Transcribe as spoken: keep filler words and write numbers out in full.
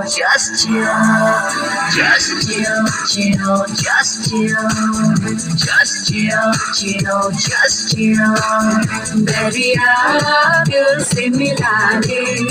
Just chill, just chill, chill, just chill, just chill, chill, just chill. Baby, I love you, similarly.